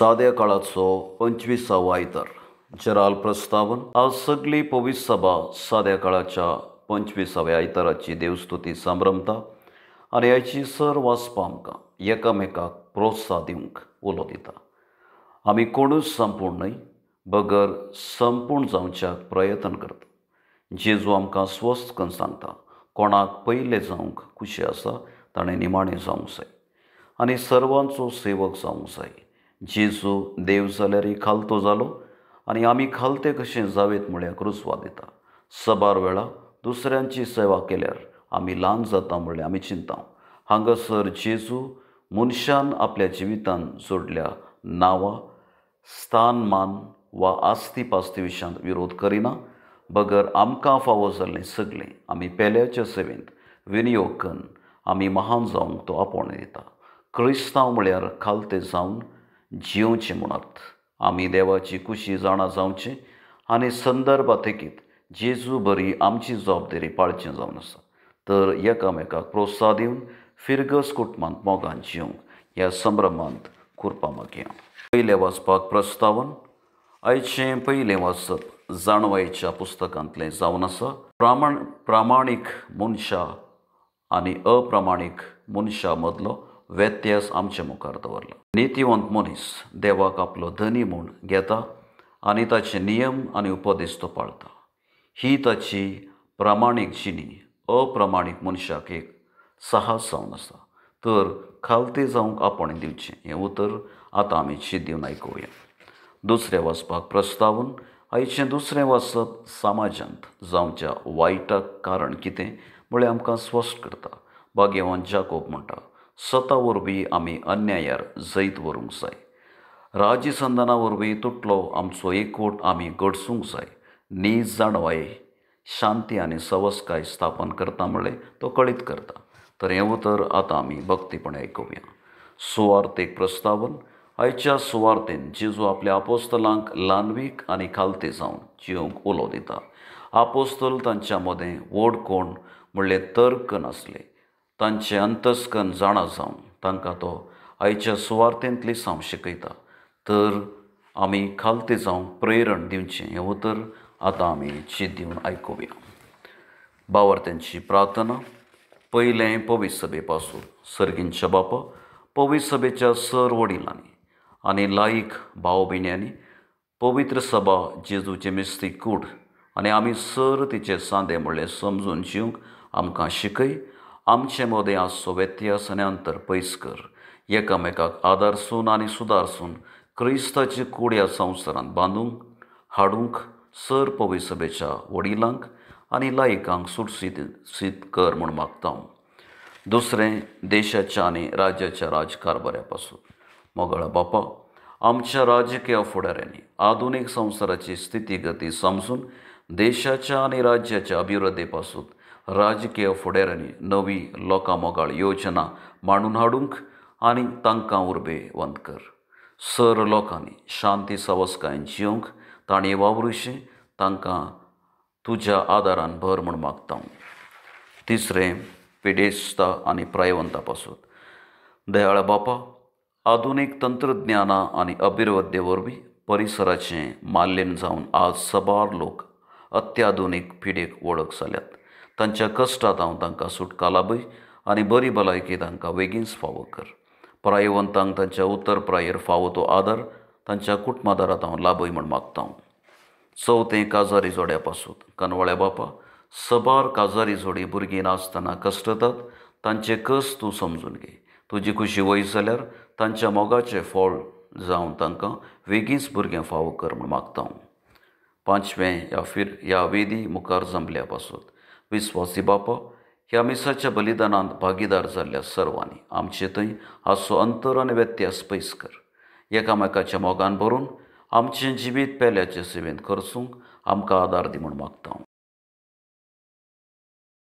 साद्या काळाचो 25वो आयतार. जेराल प्रस्तावन. आज सगळी पवित्र सभा साद्या काळाच्या 25व्या आयताराची देवस्तुती संभ्रमता आनी आयची सर वाचपा आमकां एकामेकाक प्रोत्साह दिवंक उलो दिता. आमी कोणूच संपूर्ण न्हय बगर संपूर्ण जावच्याक प्रयत्न करता. जेजू आमकां स्वस्थ करून सांगता, कोणाक पयले जावंक खुशी आसा ताणें निमाणें जावंक जाय आनी सर्वांचो सेवक जावंक जाय. जेजू देव जाल्यारय खालतो जालो आनी आमी खालते कशें जावेत म्हळ्यार क्रुजवा दिता. सबार वेळा दुसऱ्यांची सेवा केल्यार आमी ल्हान जाता म्हणल्यार आमी चिंता. हांगासर जेजू मनशान आपल्या जिवितान जोडल्या नांवां, स्थान मान वा आस्ती पास्ती विशयांत विरोध करिना, बगर आमकां फावो जाल्लें सगळें आमी पेल्याच्या सेवेंत विनियोग करून आमी महान जावंक तो आपोवणें दिता. क्रिस्तांव म्हळ्यार खालते जावन जियोवचें म्हूण अर्थ. आमी देवाची खुशी जाणा जावचें आनी संदर्भातेकीत जेजू बरी आमची जबाबदारी पाळचें जावन आसा. तर एकामेकाक प्रोत्साह दिवन फिरगस कुटुंबांत मोगान जिवंक ह्या संभ्रमांत कुरपा मागया. पयलें वाचपाक प्रस्तावन. आयचें पयलें वाचप जाणवायच्या पुस्तकांतलें जावन आसा. प्रामाणीक मनशां आनी अप्रमाणीक मनशां मदलो व्यत्यास आमचे मुखार दवरला. नितीवंत मनीस देवाक आपलो धनी म्हूण घेता आनी ताचे नियम आनी उपदेश तो पाळता. ही ताची प्रामाणीक जिणी अप्रमाणीक मनशाक एक साहस जावन आसा. तर खालते जावंक आपोवणें दिवचें हें उतर आतां आमी शीत दिवन आयकुया. दुसरें वाचपाक प्रस्तावन. आयचें दुसरें वाचप समाजांत जावच्या वायटाक कारण कितें म्हळ्यार आमकां स्पश्ट करता. भाग्यवान जाकोब म्हणटा, सता वरवीं आमी अन्यायार जैत व्हरूंक जाय. राजसंधाना वरवीं तुटलो आमचो एकवट आमी घडसूंक जाय. नीज जाणवाय, शांती आनी सवसकाय स्थापन करता म्हणलें तो कळीत करता. तर हें उतर आतां आमी भक्तीपणे आयकुया. सुवार्थेक प्रस्तावन. आयच्या सुवार्थेन जेजू आपल्या आपोस्तलांक ल्हानवीक आनी खालते जावन जिवंक उलो दिता. आपोस्तल तांच्या मदें व्हड कोण म्हणलें तर्क नासले. तांचें अंतस्कन जाणा जावन तांकां तो आयच्या सुवार्थेंतली साम शिकयता. तर आमी खालते जावंक प्रेरण दिवचें हें उतर आतां आमी चीत दिवन आयकुया. भावार्थ्यांची प्रार्थना. पयलें पवित्र सभे पासून. सर्गींच्या बापा, पवित्र सभेच्या सर वडिलांनी आनी लायक भाव भयण्यांनी पवित्र सभा जेजूचे मिस्ती कूड आनी आमी सर तिचे सांदे म्हणलें समजून जिवंक आमकां शिकय. आमचे मदें आसचो व्यत्यास आनी अंतर पयस कर. एकामेकाक आदारसून आनी सुदारसून क्रिस्ताची कूड ह्या संवसारांत बांदूंक हाडूंक सर पवित्र सभेच्या वडिलांक आनी लायकांक सुटसीत कर म्हूण मागता. दुसरें, देशाच्या आनी राज्याच्या राजकारभाऱ्या पासून. मोगाळा बापा, आमच्या राजकीय फुडाऱ्यांनी आधुनीक संवसाराची स्थितीगती समजून देशाच्या आनी राज्याच्या अभिवृद्धी पासून राजकीय फुडाऱ्यांनी नवी लोकां मोगाळ योजना मांडून हाडूंक आनी तांकां उर्बेवंत कर. सर लोकांनी शांती सवसकायेन जिवंक तांणी वावरुशें तांकां तुज्या आदारान भर म्हूण मागता. तिसरें, पिडेस्ता आनी प्रायवंता पासून. दयाळा बापा, आधुनीक तंत्रज्ञाना आनी अभिवृद्धी वरवीं परिसराचें माल्यन जावन आज सबार लोक अत्याधुनीक पिडेक वळख जाल्यात. तांच्या कश्टांत हांव तांकां सुटका लाभय आनी बरी भलायकी तांकां बेगीनच फावो कर. प्रायवंतांक तांच्या उत्तर प्रायेर फावो तो आदार तांच्या कुटुंबादारांत हांव लाभय म्हूण मागता. चवथें, काजारी जोड्या पासून. कनवळ्या बापा, सबार काजारी जोडी भुरगीं नासतना कश्टतात. तांचे कस तूं समजून घे. तुजी खुशी वय जाल्यार तांच्या मोगाचें फळ जावन तांकां बेगीनच भुरगें फावो कर म्हूण मागता. पांचवें, ह्या वेदी मुखार जमल्या पासून. विस्वासी बापा, ह्या मिसाच्या बलिदानांत भागीदार जाल्ल्या सर्वांनी आमचे थंय आसचो अंतर आनी व्यत्यास पयस कर. एकामेकाच्या मोगान भरून आमचें जिवीत पेल्याचे सेवेंत खर्चूंक आमकां आदार दी म्हूण मागता.